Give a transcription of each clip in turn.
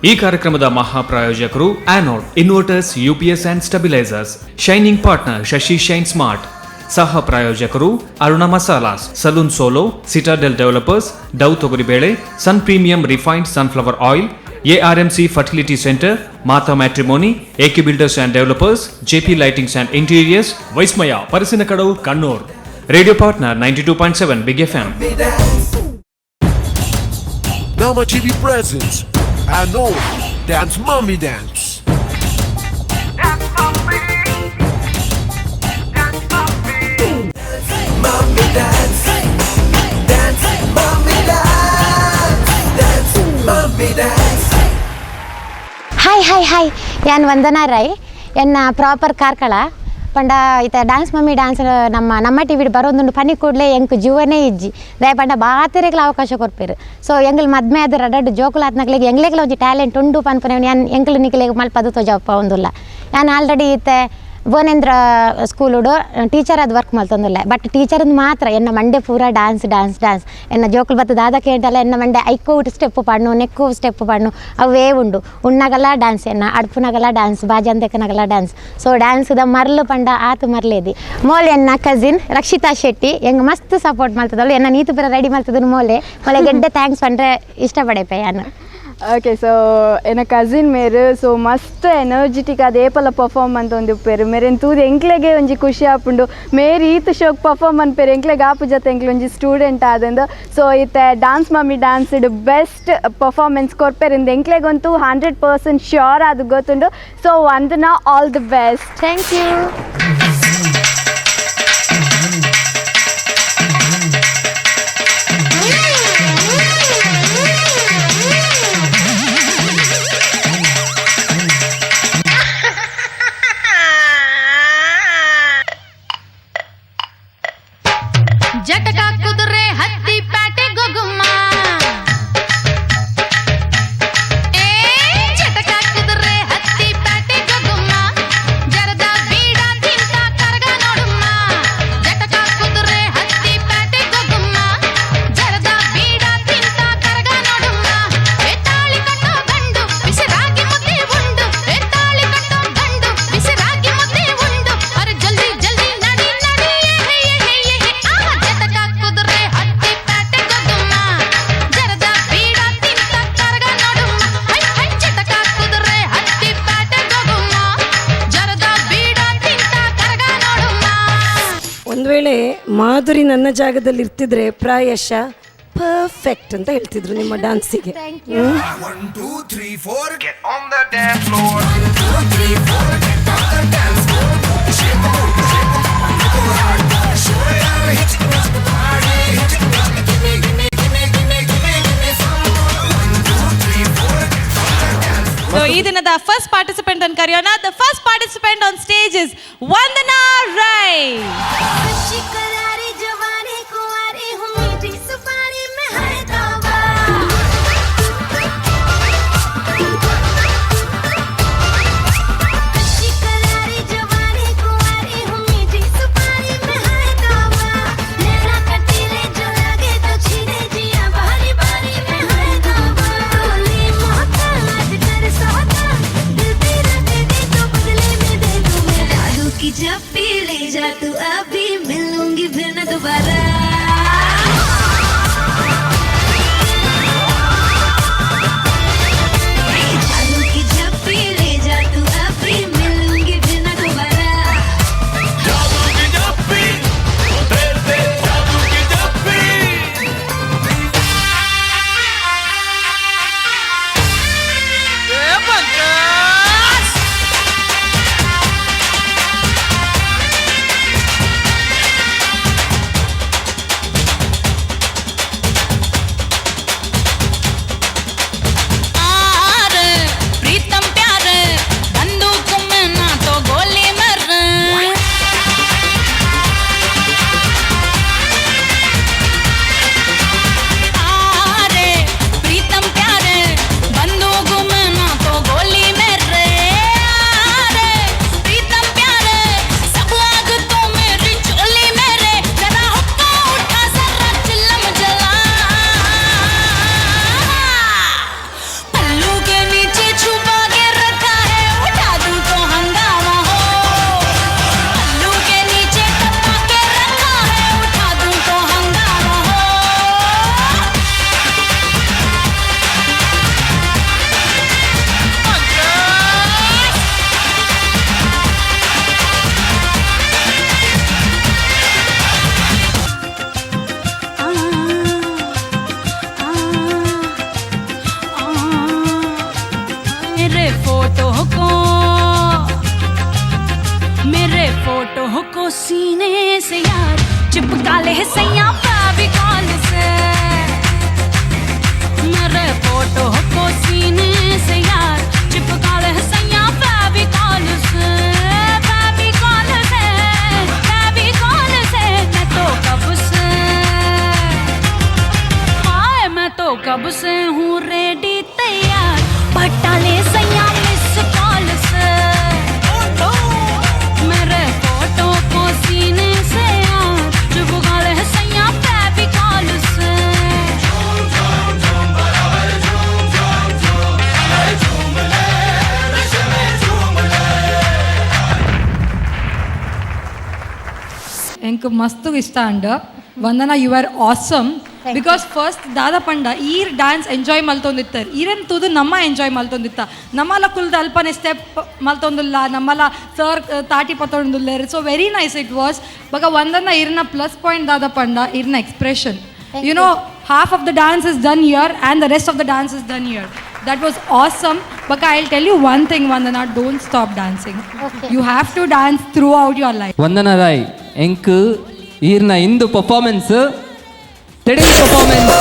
ಈ ಕಾರ್ಯಕ್ರಮದ ಮಹಾಪ್ರಾಯೋಜಕರು Anode inverters, UPS and stabilisers, shining partner Shashi shine smart, ಸಹ ಪ್ರಾಯೋಜಕರು Aruna Masalas, salon solo, citadel developers, Dove ತೊಗರಿಬೇಳೆ, Sun premium refined sunflower oil, ARMC fertility centre, Mata matrimony, AK builders and developers, JP lightings and interiors, Vismaya Parassinikkadavu, Kannur. Radio partner 92.7 big FM. Nama TV presents Anod Dance Mummy Dance. Hi hi hi, ಯಾನ್ ವಂದನಾ ರೈ, ಎನ್ನ proper Karkala. ಪಂಡ ಇತ್ತ dance mummy dance ನಮ್ಮ ನಮ್ಮ T we'd ಬರೋದುಂಡು ಪನಿ ಕೂಡಲೇ ಎಂಕ್ ಜೀವನೇ ಇಜ್ಜಿ. ದಯ ಪಂಡ ಬಾತೆರೆಗ್ಲ ಅವಕಾಶ ಕೊರ್ಪೇರು. ಸೊ ಎಂಗ್ಲ್ ಮದ್ಮೆ ಆದ್ ರಡ್ಡ್ ಜೋಕುಲು ಆತ್ನಕ್ಲೆಗ್ ಎಂಗ್ಲೆಗ್ಲ ಒಂಜಿ ಟ್ಯಾಲೆಂಟ್ ಉಂಡು ಪನ್ಪುನವ್ ಯಾನ್ ಎಂಕ್ಲು ನಿಕ್ಲೆಗ್ ಮಲ್ಪದು ತೋಜಪ್ಪ ಒಂದುಲ್ಲ. ಯಾನ್ ಆಲ್ರೆಡಿ ಇತ್ತೆ ಭುವನೇಂದ್ರ ಸ್ಕೂಲುಡು ಟೀಚರ್ ಆದ್ ವರ್ಕ್ ಮಲ್ತೊಂದುಲ್ಲೆ. ಬಟ್ ಟೀಚರ್ ಮಾತ್ರ ಎನ್ನ ಮಂಡೆ ಪೂರ ಡ್ಯಾನ್ಸ್ ಡ್ಯಾನ್ಸ್ ಡ್ಯಾನ್ಸ್. ಎನ್ನ ಜೋಕುಲು ಬತ್ತು ದಾದ ಕೇಂಡಲ ಎನ್ನ ಮಂಡೆ ಐಕೋ ಸ್ಟೆಪ್ ಪಾಡ್ನು, ನೆಕ್ಕು ಸ್ಟೆಪ್ ಪಾಡ್ನು, ಅವೇ ಉಂಡು. ಉಣ್ಣಗಲ ಡ್ಯಾನ್ಸ್, ಎನ್ನ ಅಡ್ಪುನಗಲ ಡ್ಯಾನ್ಸ್, ಬಾಜಂದೆಕ್ಕನಗಲ ಡ್ಯಾನ್ಸ್. ಸೊ ಡ್ಯಾನ್ಸ್ದ ಮರ್ಲು ಪಂಡ ಆತು ಮರ್ಲೇದಿ. ಮೋಲೆ ಎನ್ನ ಕಸಿನ್ ರಕ್ಷಿತಾ ಶೆಟ್ಟಿ ಎಂಗ್ ಮಸ್ತ್ ಸಪೋರ್ಟ್ ಮಲ್ತದಳು. ಎನ್ನ ನೀತು ಪೂರ ರೆಡಿ ಮಲ್ತದನು ಮೋಲೆ. ಮೋಲೆ ಗೆಡ್ಡೆ thanks ಪಂಡ್ರೆ ಇಷ್ಟಪಡೆಪೆ ಯಾನು. ಓಕೆ, ಸೊ ಎನ್ನ ಕಸಿನ್ ಮೇರ್ ಸೊ ಮಸ್ತ್ ಎನರ್ಜಿಟಿಕ್ ಅದೇ ಪಲ ಪರ್ಫಾರ್ಮ್ ಅಂತ ಒಂದು ಉಪ್ಪೇರು. ಮೇರೆನ್ ತೂದು ಎಂಕ್ಲೆಗೆ ಒಂಜಿ ಖುಷಿ ಆಪುಂಡು. ಮೇರ್ ಈತ್ ಶೋಕ್ ಪರ್ಫಾರ್ಮ್ ಅನ್ಪೇರು ಎಂಕ್ಲೆಗ್ ಆಪು ಜೊತೆ ಎಂಕ್ಲೆ ಒಂಜಿ ಸ್ಟೂಡೆಂಟ್ ಆದಂದು. ಸೊ ಇತ್ತೆ ಡಾನ್ಸ್ ಮಮ್ಮಿ ಡ್ಯಾನ್ಸ್ ಇಡ್ ಬೆಸ್ಟ್ ಪರ್ಫಾರ್ಮೆನ್ಸ್ ಕೊರ್ಪೇರಿಂದ ಎಂಕ್ಲೆಗಂತೂ 100% ಶ್ಯೂರ್ ಅದು ಗೊತ್ತುಂಡು. So Vandana, all the best. Thank you. ಜಟಕ ಕುದುರೆ ಹತ್ತಿ ಪ್ಯಾಟೆ ಗೊಗುಮ್ಮ, ಏ ಜಟಕ ಕುದುರೆ ಹತ್ತಿ ಪ್ಯಾಟೆ ಗೊಗುಮ್ಮ, ಜರದ ಬೀಡ ತಿಂತ ಕರಗ ನೋಡುಮ್ಮ. ಜಟಕ ಕುದುರೆ ಹತ್ತಿ ಪ್ಯಾಟೆ ಗೊಗುಮ್ಮ, ಜರದ ಬೀಡ ತಿಂತ ಕರಗ ನೋಡುಮ್ಮ. ಏ ತಾಳಿ ಕಟ್ಟೋ ಗಂಡು ಬಿಸಿರಾಗಿ ಮುದ್ದೆ ಉಂಡು, ಏ ತಾಳಿ ಕಟ್ಟೋ ಗಂಡು ಬಿಸಿರಾಗಿ ಮುದ್ದೆ ಉಂಡು. ಅರೆ ಜಲ್ದಿ ಜಲ್ದಿ ನಡಿ ನಡಿ, ಏ ಹೇ ಏ ಹೇ ಏ ಹೇ. ಆಹಾ ಜಟಕ ಕುದುರೆ ಹತ್ತಿ ಪ್ಯಾಟೆ ಗೊಗುಮ್ಮ, ಜರದ ಬೀಡ ತಿಂತ ಕರಗ ನೋಡುಮ್ಮ. ಹೈ ಹೈ ಜಟಕ ಕುದುರೆ ಹತ್ತಿ ಪ್ಯಾಟೆ ಗೊಗುಮ್ಮ, ಜರದ ಬೀಡ ತಿಂತ ಕರಗ ನೋಡುಮ್ಮ. ಒಂದು ವೇಳೆ ಮಾಧುರಿ ನನ್ನ ಜಾಗದಲ್ಲಿ ಇರ್ತಿದ್ರೆ ಪ್ರಾಯಶಃ ಪರ್ಫೆಕ್ಟ್ ಅಂತ ಹೇಳ್ತಿದ್ರು ನಿಮ್ಮ ಡಾನ್ಸಿಗೆ. 1, 2, 3, 4, get on the dance floor. 1, 2, 3, 4, get on the dance floor. Shake the booty, shake the booty, go hard. Show your hitch, hitch, party, hitch, hitch, gimme, gimme, gimme, gimme, gimme, gimme some more. 1, 2, 3, 4, get on the dance floor. So ಈ ದಿನದ first participant ಅನ್ನು ಕರೆಯೋಣ. The first participant on stage is Vandana Rai. करारी जवानी कुंवारी हूँ, मीठी सुपारी में है तौबा। कच्ची करारी जवानी कुंवारी हूँ, मीठी सुपारी में है तौबा। नैना कटीले जो लागे तो छीने जिया बारी बारी में है तौबा। तोली मोहताज कर सौदा, दिल तेरा दे दे तो बदले में दे दूँ मैं जादू की झप्पी। ले जा तू अभी, मिलूंगी मेरे फोटो को, मेरे फोटो को सीने से यार चिपका ले सैया फेविकॉल से। मेरे फोटो को सीने से यार चिपका ले सैया फेविकॉल से, फेविकॉल से, फेविकॉल से। मैं तो कब से, हाय मैं तो कब से हूँ रेडी तैयार, पटा ले सैया मिस कॉल से। मेरे फोटो को सीने से यार चिपका ले सैया फेविकॉल से। ಎಂಕ್ ಮಸ್ತ್ ಇಷ್ಟ ಅಂಡ್ Vandana, you are awesome. Because first ದಾದ ಪಂಡ ಈರ್ ಡ್ಯಾನ್ಸ್ ಎಂಜಾಯ್ ಮಲ್ತೊಂದಿತ್ತಾರೆ, ಈರನ್ ತೂದು ನಮ್ಮ ಎಂಜಾಯ್ ಮಲ್ತೊಂದಿತ್ತ. ನಮ್ಮಲ ಕುಲ್ದ ಅಲ್ಪನೆ ಸ್ಟೆಪ್ ಮಲ್ತೊಂದುಲ್ಲ, ನಮ್ಮಲ ಸರ್ ತಾಟಿ ಪತ್ತೊಂದುಲ್ಲೇರ್. So very nice it was. ಬಗ ವಂದನ, ಇರ್ನ ಪ್ಲಸ್ ಪಾಯಿಂಟ್ ದಾದ ಪಂಡ ಇರ್ನ expression. Half of the dance is done here and the rest of the dance is done here. That was awesome. ಬಕ I tell you one thing, Vandana, don't stop dancing. You have to dance throughout your life. Vandana Rai, ಎಂಕ್ ಈರ್ನ ಇಂದು performance ತೆಡಿಲ್ performance.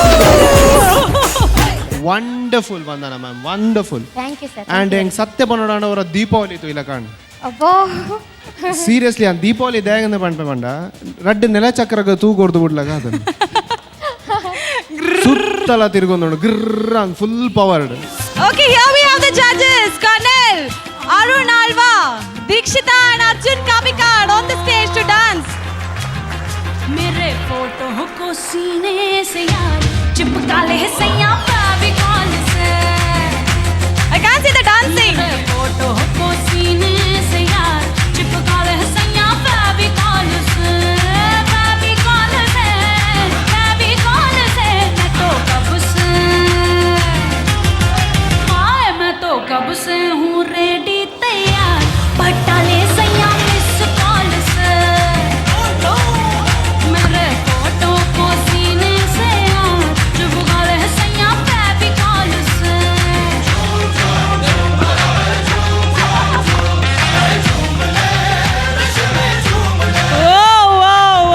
Wonderful Vandana ma'am, wonderful. Thank you sir. And ಹೆಂಗ್ ಸತ್ಯ ಪನ್ನೋಡಾಂಡ ಅವರ ದೀಪಾವಳಿ ಇಲ್ಲ ಕಾಣ್. ಅಬ್ಬೋ. Seriously, ಆ ದೀಪಾವಳಿ ದೇಗಂದ ಪಂಡ ಪಂಡ ರಡ್ಡು ನೆಲ ಚಕ್ರಗ ತೂ ಕೊಡ್ದು ಬಿಡ್ಲಾಗ ಅದನ್ನು ಸುತ್ತಲ ತಿರ್ಗೊಂದು ಗಿರ್ರ full powered. Okay, here we have the judges, Colonel Arun Alva, Dikshita and Arjun Kapikad on the stage to dance. मेरे फोटो को सीने से यार चिपका ले सैया फेविकॉल से। I can't see the dancing. मेरे फोटो को सीने से यार चिपका ले सैया फेविकॉल से, फेविकॉल से, फेविकॉल से। मैं तो कब से, हाय मैं तो कब से हूँ रेडी तैयार, पटा ले सैया मिस कॉल से। मेरे फोटो को सीने से यार चिपका ले सैया फेविकॉल से।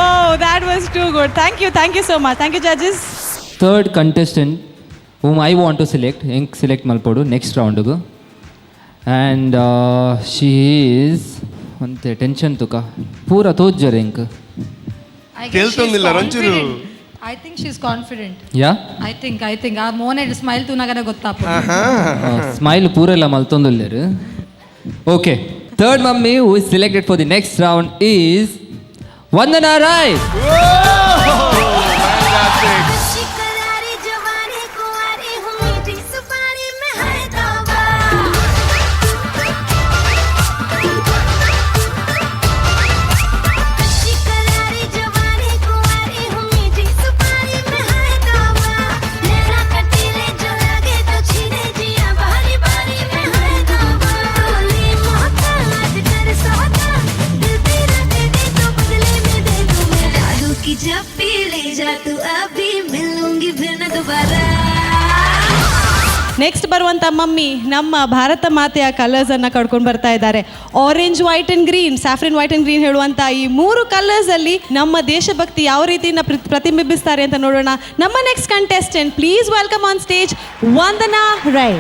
Oh, that was too good. Thank you, thank you so much. Thank you, judges. Third contestant whom I want to select, ಎಂಕ್ ಸೆಲೆಕ್ಟ್ ಮಲ್ಪೊಡು ನೆಕ್ಸ್ಟ್ ರೌಂಡ್ಗು, ಆ್ಯಂಡ್ she is ಒಂತೆ ಟೆನ್ಷನ್ ತುಕ ಪೂರ ತೋಜ್ಜರ್ ಎಂಕ್. ಕೇಳ್ತೊಂದಿಲ್ಲ ರಂಚೂರು. I think she is confident. Yeah. I think ಆ ಮೋನೆ smile ತೂನಾಗನೆ ಗೊತ್ತಾಪ. Smile ಪೂರೆಲ್ಲ ಮಲ್ತೊಂದುಲ್ಲೇರು. Okay, third mummy who is selected for the next round is Vandana Rai. करारी जवानी कुंवारी हूँ, मीठी सुपारी में है तौबा। कच्ची करारी जवानी कुंवारी हूँ, मीठी सुपारी में है तौबा। नैना कटीले जो लागे तो छीने जिया बारी बारी में है तौबा। तोली मोहब्बत कर सौदा, दिल तेरा दे दे तो बदले में दे दूँ मैं जादू की झप्पी। ले जा तू अभी, मिलूंगी फिर न दोबारा। ನೆಕ್ಸ್ಟ್ ಬರುವಂತ ಮಮ್ಮಿ ನಮ್ಮ ಭಾರತ ಮಾತೆಯ ಕಲರ್ಸ್ ಅನ್ನ ಕಡ್ಕೊಂಡು ಬರ್ತಾ ಇದ್ದಾರೆ. Orange, white and green, saffron, white and green ಹೇಳುವಂತ ಈ ಮೂರು ಕಲರ್ಸ್ ಅಲ್ಲಿ ನಮ್ಮ ದೇಶಭಕ್ತಿ ಯಾವ ರೀತಿನ ಪ್ರತಿಬಿಂಬಿಸ್ತಾರೆ ಅಂತ ನೋಡೋಣ. ನಮ್ಮ next contestant, please welcome on stage Vandana Rai.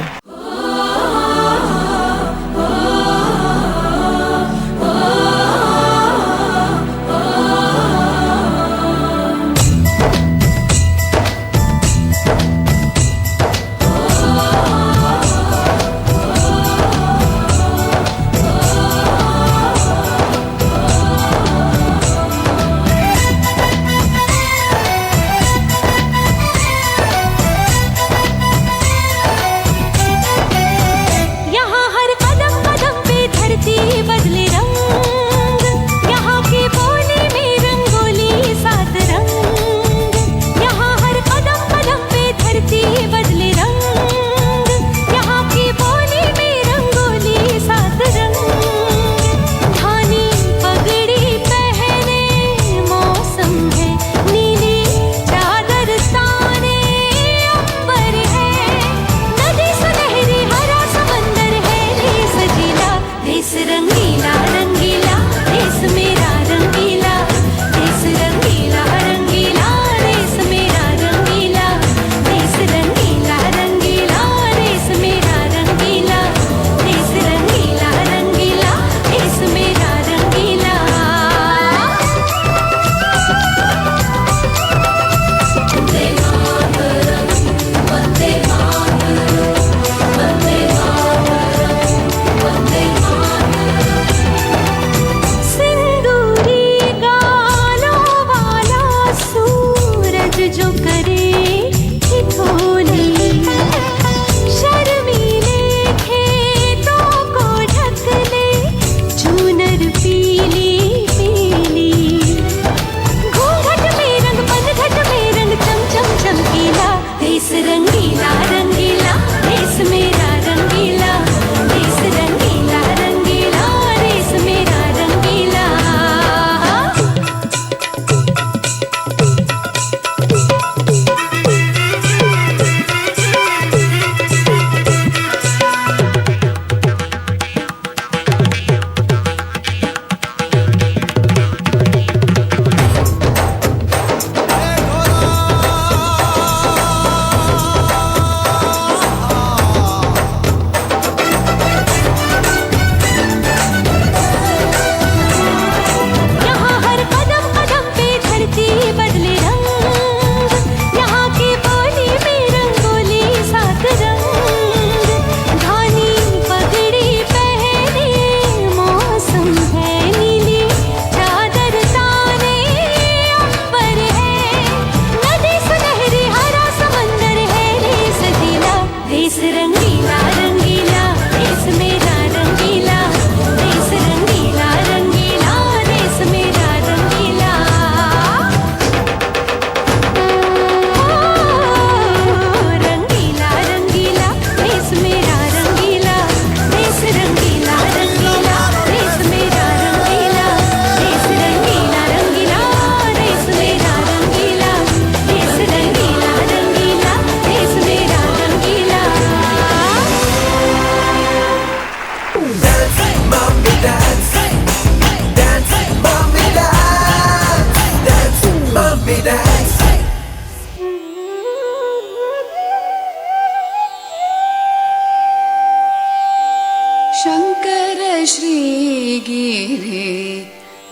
Shrigiri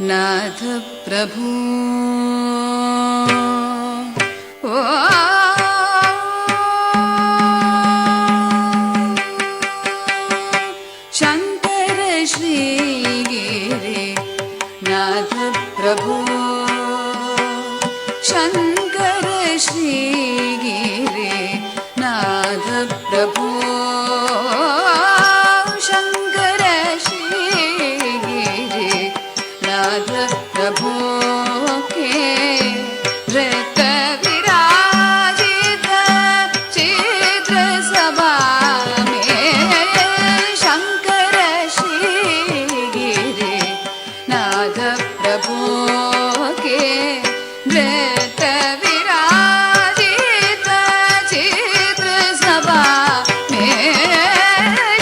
ನಾಥ ಪ್ರಭು. ಓ ಶಂಕರ ಶ್ರೀಗಿರಿ ನಾಥ ಪ್ರಭು, ಶಂಕರ ಶ್ರೀಗಿರಿ ನಾಥ ಪ್ರಭು, ಶಂಕರ ಶ್ರೀಗಿರಿ ನಾಥ ಪ್ರಭು ಕೆ ನೃತ ವಿರಾಜಿತ ಚಿತ್ರ ಸಭಾ ಮೇ ಶಂಕರ ಶ್ರೀಗಿರಿ ನಾಥ ಪ್ರಭು ಕೆ ನೃತ ವಿರಾಜಿತ ಚಿತ್ರ ಸಭಾ ಮೇ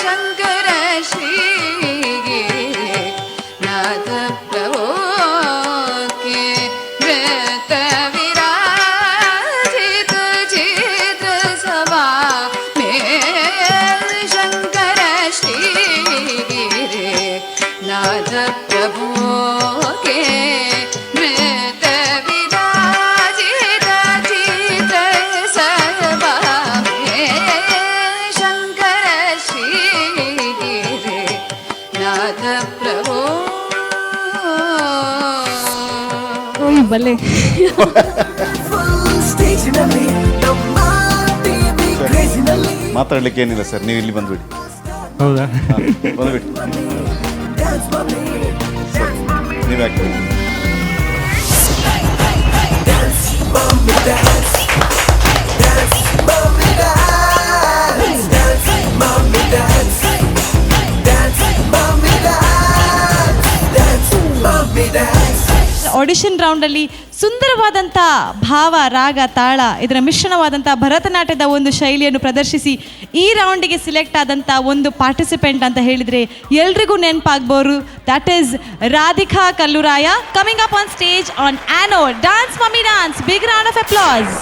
ಶಂಕರ ಶ್ರೀಗಿರಿ ನಾಥ ಪ್ರಭು ಕೆ ನೃತ ವಿರಾಜಿತ ಚಿತ್ರ ಸಭಾ ಮೇ ಶಂಕರ ಶ್ರೀಗಿರಿ ನಾಥ ಪ್ರಭು ಕೆ ನೃತ ವಿರಾಜಿತ ಚಿತ್ರ ಸಭಾ ಮೇ ಶಂಕರ ಶ್ರೀಗಿರಿ ನಾಥ ಪ್ರಭು. ಬಲ್ಲೆ. ಮಾತಾಡ್ಲಿಕ್ಕೆ ಏನಿಲ್ಲ ಸರ್, ನೀವು ಇಲ್ಲಿ ಬಂದ್ಬಿಡಿ. ಹೌದಾ? ಬಂದ್ಬಿಡಿ ನೀವು. ಯಾಕೆ? ಆಡಿಷನ್ ರೌಂಡಲ್ಲಿ ಸುಂದರವಾದಂಥ ಭಾವ, ರಾಗ, ತಾಳ ಇದರ ಮಿಶ್ರಣವಾದಂಥ ಭರತನಾಟ್ಯದ ಒಂದು ಶೈಲಿಯನ್ನು ಪ್ರದರ್ಶಿಸಿ ಈ ರೌಂಡಿಗೆ ಸಿಲೆಕ್ಟ್ ಆದಂಥ ಒಂದು ಪಾರ್ಟಿಸಿಪೆಂಟ್ ಅಂತ ಹೇಳಿದರೆ ಎಲ್ರಿಗೂ ನೆನಪಾಗ್ಬೋದು. That is Radhika Kalluraya, coming up on stage on Anode Dance Mummy Dance. Big round of applause.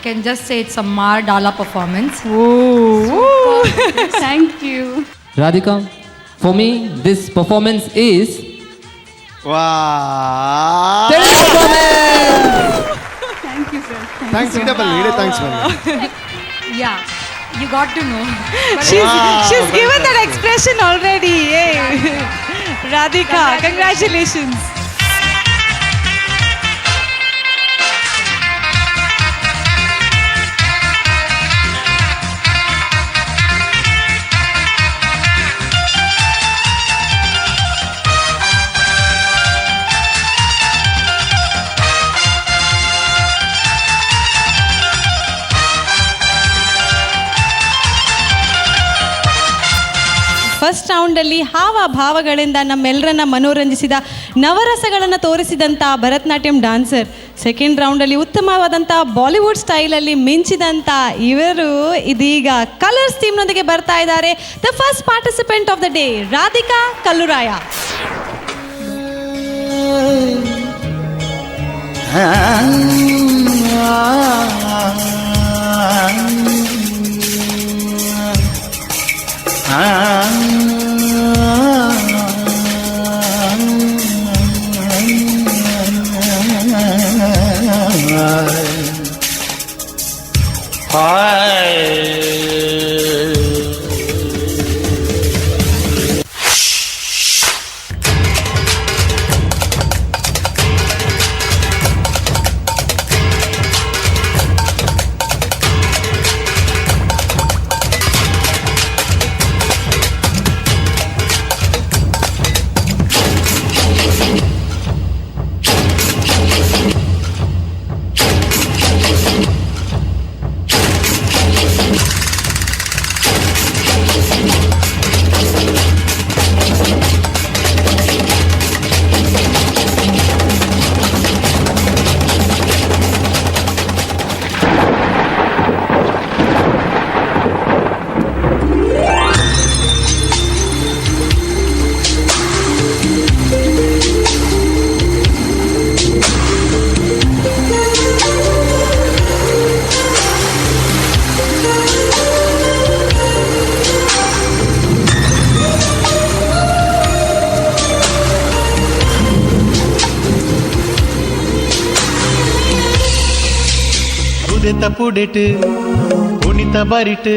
can just say it's a maar Dala performance. Thank you. Radhika, for me this performance is ವಾ. Thank you sir. Thanks ಇಡಬಲ್ಲ ಇಡೇ thanks ಬನ್ನಿ. Yeah, you got to know. She's given that expression already. Hey. Radhika, congratulations. First ರೌಂಡಲ್ಲಿ ಹಾವ ಭಾವಗಳಿಂದ ನಮ್ಮೆಲ್ಲರನ್ನ ಮನೋರಂಜಿಸಿದ, ನವರಸಗಳನ್ನು ತೋರಿಸಿದಂಥ ಭರತನಾಟ್ಯಂ ಡಾನ್ಸರ್, ಸೆಕೆಂಡ್ ರೌಂಡಲ್ಲಿ ಉತ್ತಮವಾದಂಥ ಬಾಲಿವುಡ್ ಸ್ಟೈಲಲ್ಲಿ ಮಿಂಚಿದಂಥ ಇವರು ಇದೀಗ ಕಲರ್ಸ್ ಟೀಮ್ನೊಂದಿಗೆ ಬರ್ತಾ ಇದ್ದಾರೆ. The first participant of the day, Radhika Kalluraya. ತುದೆತ ಪುಡೆಟ್ ಪುನಿತ ಬರಿಟ್,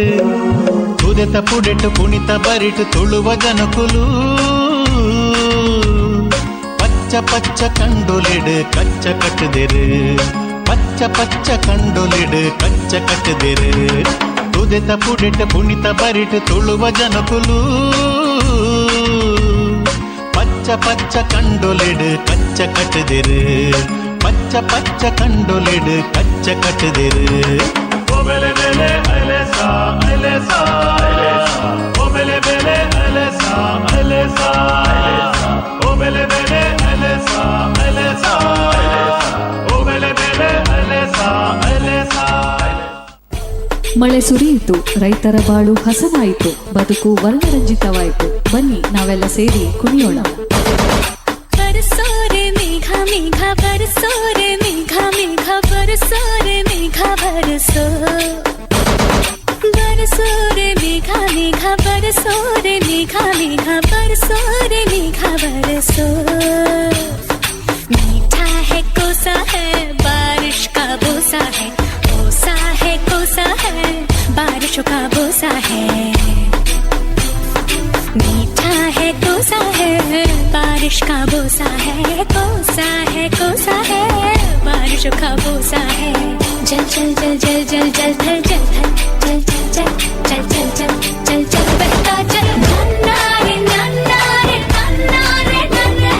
ತುದೆತ ಪುಡೆಟ್ ಪುನಿತ ಬರಿಟ್ ತುಳುವ ಜನಕುಲು ಪಚ್ಚ ಪಚ್ಚ ಕಂಡೊಲಿಡು ಕಚ್ಚ ಕಟ್ಟುದೆರು, ಪಚ್ಚ ಪಚ್ಚ ಕಂಡೊಲಿಡು ಕಚ್ಚ ಕಟ್ಟುದೆರು. ತುದೆತ ಪುಡೆಟ್ ಪುನಿತ ಬರಿಟ್ ತುಳುವ ಜನಕುಲು ಪಚ್ಚ ಪಚ್ಚ ಕಂಡೊಲಿಡು ಕಚ್ಚ ಕಟ್ಟುದೆರು, ಪಚ್ಚ ಪಚ್ಚ ಕಂಡೊಲಿಡು ಕಚ್ಚ ಕಟ್ಟುದೆರು. ಬೆಲೆ ಬೆಲೆ ಅಲೆಸಾ ಅಲೆಸಾ, ಓ ಬೆಲೆ ಬೆಲೆ ಅಲೆಸಾ ಅಲೆಸಾ, ಓ ಬೆಲೆ ಬೆಲೆ ಅಲೆಸಾ ಅಲೆಸಾ, ಓ ಬೆಲೆ ಬೆಲೆ ಅಲೆಸಾ ಅಲೆಸಾ. ಮಳೆ ಸುರಿಯಿತು, ರೈತರ ಬಾಳು ಹಸನಾಯಿತು, ಬದುಕು ವರ್ಣರಂಜಿತವಾಯಿತು. ಬನ್ನಿ ನಾವೆಲ್ಲ ಸೇರಿ ಕುಣಿಯೋಣ. ಬರಸೋ ರೇ ಮೇಘ ಮೇಘ ಬರಸೋ ರೇ ಮೇಘ ಮೇಘ ಬರಸೋ ರೇ ಮೇಘ ಬರಸೋ, ಬರಸೋ ರೇ ಮೇಘ ಮೇಘ ಬರಸೋ ರೇ ಮೇಘ ಮೇಘ ಬರಸೋ ರೇ ಮೇಘ ಬರಸೋ. मीठा है कोसा है बारिश का बोसा है, कोसा है कोसा है बारिश का बोसा है। मीठा है कोसा है बारिश का बोसा है, कोसा है कोसा है बारिश का बोसा है। जल जल जल जल जल जल थल जल थल जल जल जल जल जल जल जल जल बहता जल। नन्ना रे नन्ना रे नन्ना रे नन्ना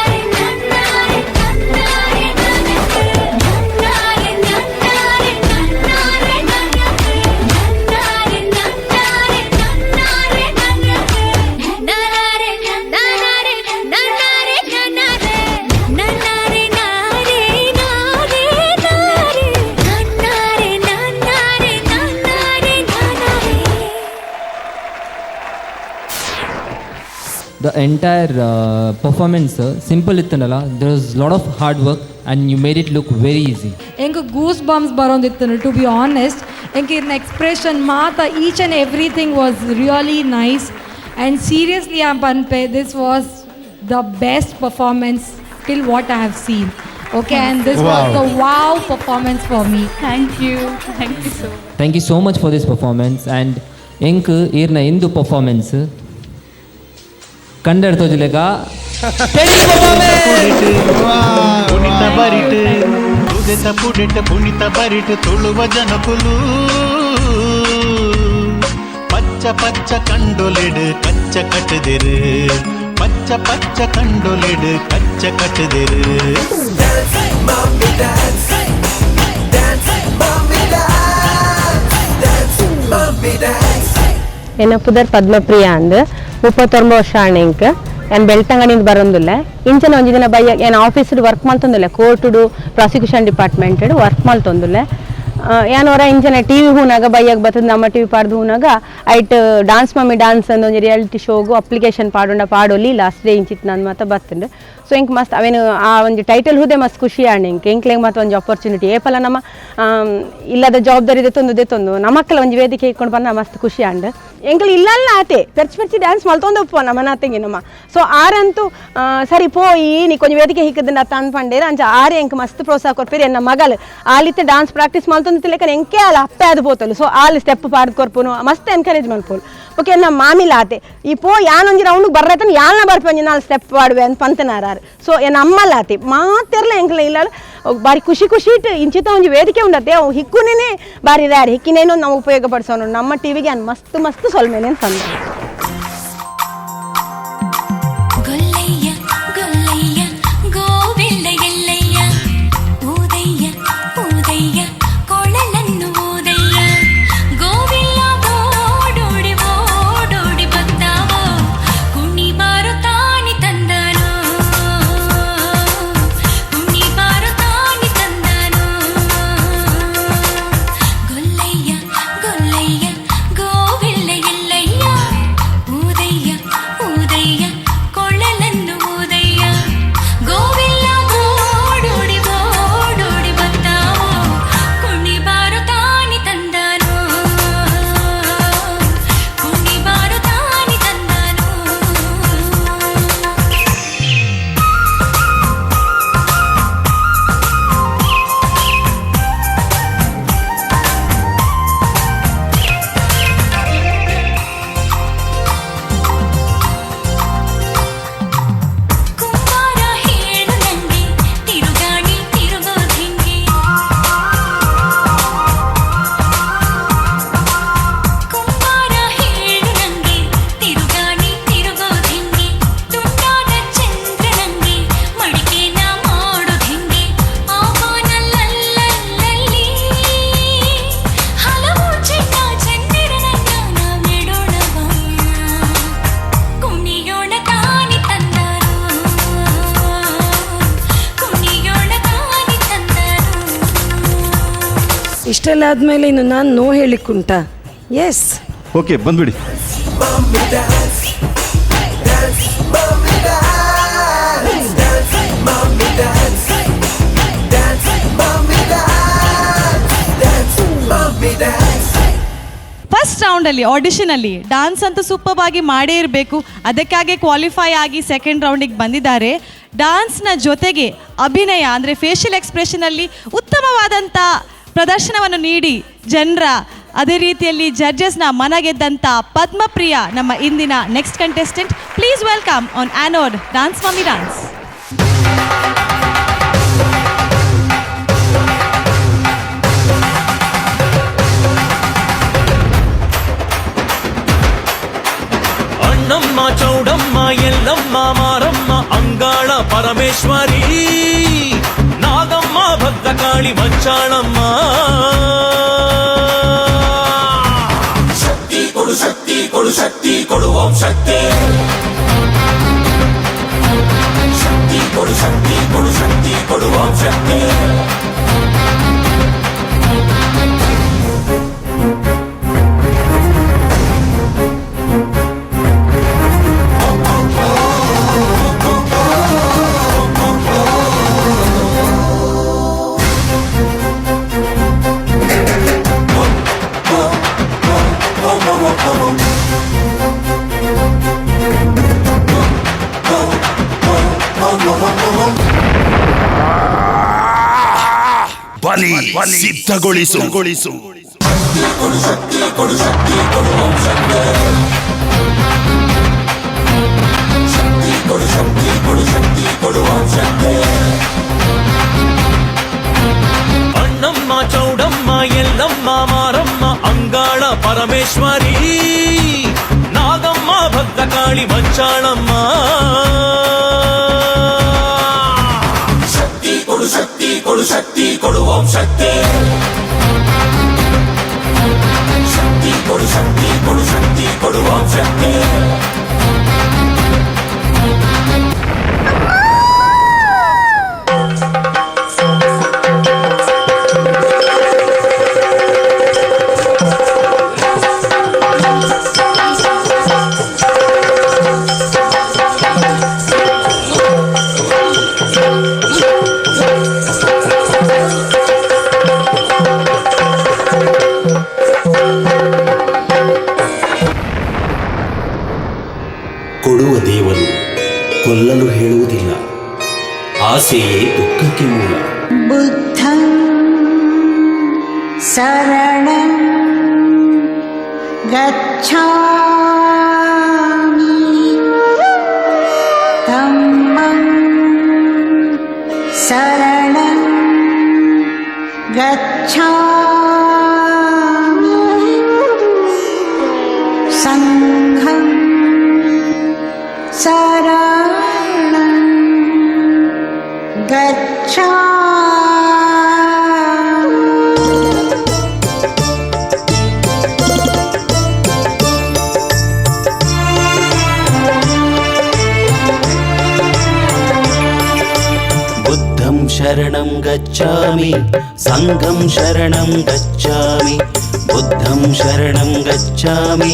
रे नन्ना रे नन्ना रे नन्ना रे नन्ना रे नन्ना रे नन्ना रे नन्ना रे नन्ना रे नन्ना रे नन्ना रे नन्ना रे नन्ना रे नन्ना रे नन्ना रे नन्ना रे नारे नारे नन्ना रे नन्ना The entire performance simple ಇತ್ತನಲ್ಲ, there was lot of hard work and you made it look very easy. ಎಂಕ್ ಗೂಸ್ ಬಂಪ್ಸ್ ಬರೋಂದಿತ್ತು, ಟು ಬಿ ಆನೆಸ್ಟ್. ಎಂಕ್ ಇರ್ನ ಎಕ್ಸ್ಪ್ರೆಷನ್ ಮಾತ, each and everything was really nice. And seriously ಆ ಪನ್ಪೆ, this was the best performance till what I have seen. Okay, and this was the wow performance for me. Thank you, thank you so Thank you so much for this performance. And ಎಂಕ್ ಈರ್ನ ಇಂದು performance ಕಂಡರ್ ತೋಜುಲೆಕ. ಪುನಿತ ಬರಿಟ್ ತುದೆತ ಪುಡೆಟ ಪುನಿತ ಬರಿಟ್ ತುಳುವ ಜನಕುಲು ಪಚ್ಚ ಪಚ್ಚ ಕಂಡೊಲೆಡು ಕಚ್ಚ ಕಟ್ಟದಿರು, ಪಚ್ಚ ಪಚ್ಚ ಕಂಡೊಲೆಡು ಕಚ್ಚ ಕಟ್ಟದಿರು. Dance, mommy, dance. Dance, mommy, dance. Dance, mommy, dance. ಎನ್ನ ಪುದರ್ ಪದ್ಮಪ್ರಿಯ ಅಂದ್, 39 ವರ್ಷ ಆಣೆ ಇಂಕ್. ಯಾನ್ ಬೆಳ್ತಂಗಡಿಂದ ಬರೋಂದುಲ್ಲೆ. ಇಂಚನ ಒಂಜಿ ದಿನ ಬಯ್ಯ ಯಾನ್ ಆಫೀಸ್ಡ್ ವರ್ಕ್ ಮಲ್ತೊಂದುಲ್ಲೆ, ಕೋರ್ಟುಡು ಪ್ರಾಸಿಕ್ಯೂಷನ್ ಡಿಪಾರ್ಟ್ಮೆಂಟ್ ವರ್ಕ್ ಮಲ್ತೊಂದುಲ್ಲೆ. ಯಾನ್ ಹೊರ ಇಂಚನ ಟಿವಿ ಹೂನಾಗ ಬಯ್ಯಾಗ ಬತ್ತದ ನಮ್ಮ ಟಿವಿ ಪಾಡ್ದು ಹೂನಾಗ ಐಟ್ ಡಾನ್ಸ್ ಮಮ್ಮಿ ಡಾನ್ಸ್ ಅಂದ್ ಒಂಜಿ ರಿಯಾಲಿಟಿ ಶೋಗು ಅಪ್ಲಿಕೇಶನ್ ಪಾಡುಂಡ ಪಾಡೊಲಿ, ಲಾಸ್ಟ್ ಡೇ ಇಂಚಿತ್ ನಾನು ಮಾತ ಬತ್ತುಂಡು. ಸೊ ಇಂಕ್ ಮಸ್ತ್ ಅವೇನು ಆ ಒಂಜಿ ಟೈಟಲ್ ಹುದೆ ಮಸ್ತ್ ಖುಷಿ ಆಂಡ್ ಇಂಕ್. ಎಂಕ್ಲೆಗ್ ಮಾತ ಒಂಜಿ ಆಪರ್ಚುನಿಟಿ ಏಪಲ ನಮ್ಮ ಇಲ್ಲದ ಜವಾಬ್ದಾರಿ ದೆತ್ತೊಂದು ದೆತ್ತೊಂದು ನಮಕ್ಕಲ ಒಂಜಿ ವೇದಿಕೆ ಇಕ್ಕೊಂಡು ಬಂದ ಮಸ್ತ್ ಖುಷಿ ಆಂಡ್. ಎಂಕ್ಲು ಇಲ್ಲಲ್ಲ ಆತೆ ಪೆರ್ಚಿ ಪೆರ್ಚಿ ಡ್ಯಾನ್ಸ್ ಮಲ್ತೊಂದು ಉಪ್ಪು ನಮ್ಮ ನಾತೆಂಗೆ ನಮ್ಮ. ಸೊ ಆರಂತೂ ಸರಿ ಪೋಯಿ ನೀ ಕೊಂಚ ವೇದಿಕೆ ಹಿಕ್ಕದ ತಾನ್ ಪಂಡೇರ ಅಂಚ ಆರೆ ಎಂಕ್ ಮಸ್ತ್ ಪ್ರೋತ್ಸಾಹ ಕೊರ್ಪೇರು. ಎನ್ನ ಮಗಲ್ ಆಲಿತ್ತೆ ಡಾನ್ಸ್ ಪ್ರಾಕ್ಟೀಸ್ ಮಲ್ತೊಂದು ತಿಳ್ಕನ ಎಂಕೆ ಆಲ ಅಪ್ಪೆ ಅದು ಪೋತಲು. ಸೊ ಆಲ್ ಸ್ಟೆಪ್ ಪಾಡ್ದು ಕೊರ್ಪುನು ಮಸ್ತ್ ಎನ್ಕರೇಜ್ ಮಲ್ಪೋಲು. ಓಕೆ, ನಮ್ಮ ಮಾಮಿಲ ಆತೆ ಈ ಪೋ ಯಾನೊಂಜಿ ರೌಂಡ್ ಬರ್ರೈತನ ಯಾನ ಬರ್ಪೆ ಒಂಜಿ ನಾಲ್ ಸ್ಟೆಪ್ ಪಾಡುವೆ ಅಂತ ಪಂತನಾರು. ಸೊ ಎನ್ನ ಅಮ್ಮಲ ಆತೆ ಮಾತೆರ್ಲ ಎಂಕ್ಲ ಇಲ್ಲ ಬಾರಿ ಖುಷಿ ಖುಷಿ ಇಟ್ಟು ಇಂಚಿತ ಒಂಜಿ ವೇದಿಕೆ ಉಂಡತೆ ಅವು ಹಿಕ್ಕುನೇ ಬಾರಿ ರ್ಯಾರ್ ಹಿಕ್ಕಿನೇನೋ ನಾವು ಉಪಯೋಗ ಪಡಿಸೋನು ನಮ್ಮ ಟಿವಿಗೆ ಅನ್ ಮಸ್ತ್ ಮಸ್ತ್ ಸೊಲ್ಮೇನೆ ಸಂದ. ಗೊಲ್ಲಯ್ಯ ಗೊಲ್ಲಯ್ಯ ಗೋವಿಲ್ಲ ಎಲ್ಲಯ್ಯ ಊದಯ್ಯ ಊದಯ್ಯ ಕೊಳಲನ್ನು ಊದಯ್ಯ ಗೋವಿಲ್ಲ ಓಡೋಡಿ ಓಡೋಡಿ ಬತ್ತಾವೋ ಕುಣಿ ಬಾರು ತಾನಿ ತಂದನೋ ಕುಣಿ ಬಾರು ತಾನಿ ತಂದನೋ ಗೊಲ್ಲಯ್ಯ ಗೊಲ್ಲಯ್ಯ ಗೋವಿಲ್ಲ ಎಲ್ಲಯ್ಯ ಊದಯ್ಯ ಊದಯ್ಯ ಕೊಳಲನ್ನು ಊದಯ್ಯ ಗೋವಿಲ್ಲ ಓಡೋಡಿ ಓಡೋಡಿ ಬತ್ತಾವೋ ಕುಣಿ ಬಾರು ತಾನಿ ತಂದನೋ ಕುಣಿ ಬಾರು ತಾನಿ ತಂದನೋ. ಕುಂಬಾರ ಹೇಳು ನಂಗೆ ತಿರುಗಾಣಿ ತಿರುಗೋದೆಂಗೆ, ಕುಂಬಾರ ಹೇಳು ನಂಗೆ ತಿರುಗಾಣಿ ತಿರುಗೋದೆಂಗೆ, ತುಂಡಾದ ಚಂದ್ರನಂಗೆ ಮಡಿಕೆನ ಮಾಡೋದೆಂಗೆ, ಆವಾನಲ್ಲಲ್ಲಲ್ಲಿ ಹಲವು ಚೆನ್ನ ಚಂದಿರನನ್ನ ನಾವಿಡೋಣವಾ ಕುಣಿಯೋಣ ತಾನಿ ತಂದರು ಕುಣಿಯೋಣ ತಾನಿ ತಂದರು. ಇಷ್ಟೆಲ್ಲ ಆದಮೇಲೆ ಇನ್ನು ನಾನು ನೋ ಹೇಳಿಕ್ಕುಂಟಾ? ಎಸ್. ಓಕೆ, ಬಂದ್ಬಿಡಿ. Mommy, dance. Dance, mommy, dance. Dance, mommy, dance. Dance, mommy, dance. Dance, mommy, dance. First ರೌಂಡಲ್ಲಿ ಆಡಿಷನಲ್ಲಿ ಡಾನ್ಸ್ ಅಂತೂ ಸೂಪರ್ ಆಗಿ ಮಾಡೇ ಇರಬೇಕು. ಅದಕ್ಕಾಗಿ ಕ್ವಾಲಿಫೈ ಆಗಿ ಸೆಕೆಂಡ್ ರೌಂಡಿಗೆ ಬಂದಿದ್ದಾರೆ. ಡಾನ್ಸ್ನ ಜೊತೆಗೆ ಅಭಿನಯ ಅಂದರೆ ಫೇಶಿಯಲ್ ಎಕ್ಸ್ಪ್ರೆಷನಲ್ಲಿ ಉತ್ತಮವಾದಂಥ ಪ್ರದರ್ಶನವನ್ನು ನೀಡಿ ಜನರ ಅದೇ ರೀತಿಯಲ್ಲಿ ಜಡ್ಜಸ್ನ ಮನಗೆದ್ದಂಥ ಪದ್ಮಪ್ರಿಯ ನಮ್ಮ ಇಂದಿನ next contestant. Please welcome on Anode Dance Mummy Dance. Annamma Chowdamma Yellamma Maramma Angala Parameshwari Nagamma Bhadrakali Manchalamma. ಶಕ್ತಿ ಕೊಡು, ಶಕ್ತಿ ಕೊಡು, ಶಕ್ತಿ ಕೊಡು, ಓಂ ಶಕ್ತಿ. ಶಕ್ತಿ ಕೊಡು, ಶಕ್ತಿ ಕೊಡು, ಶಕ್ತಿ ಕೊಡು, ಓಂ ಶಕ್ತಿ. ಸಿದ್ಧಗೊಳಿಸು. ಅಣ್ಣಮ್ಮ ಚೌಡಮ್ಮ ಎಲ್ಲಮ್ಮ ಮಾರಮ್ಮ ಅಂಗಾಳ ಪರಮೇಶ್ವರಿ ನಾಗಮ್ಮ ಭದ್ರಕಾಳಿ ಮಂಚಾಳಮ್ಮ. ಶಕ್ತಿ ಕೊಡು, ಶಕ್ತಿ ಕೊಡು, ಶಕ್ತಿ ಕೊಡು, ಓಂ ಶಕ್ತಿ. ಶಕ್ತಿ ಕೊಡು, ಶಕ್ತಿ ಕೊಡು, ಶಕ್ತಿ ಕೊಡು, ಓಂ ಶಕ್ತಿ. ಕೊಡುವ ದೇವರು ಕೊಲ್ಲಲು ಹೇಳುವುದಿಲ್ಲ, ಆಸೆಯೇ ದುಃಖಕ್ಕೆ ಮೂಲ. ಬುದ್ಧಂ ಶರಣಂ ಗಚ್ಛಾಮಿ, ಧಮ್ಮಂ ಶರಣಂ ಗಚ್ಛಾಮಿ, ಸಂಘಂ ಶರಣಂ ಗಚ್ಛಾಮಿ. ಬುದ್ಧಂ ಶರಣಂ ಗಚ್ಛಾಮಿ, ಸಂಘಂ ಶರಣಂ ಗಚ್ಛಾಮಿ. ಬುದ್ಧಂ ಶರಣಂ ಗಚ್ಛಾಮಿ,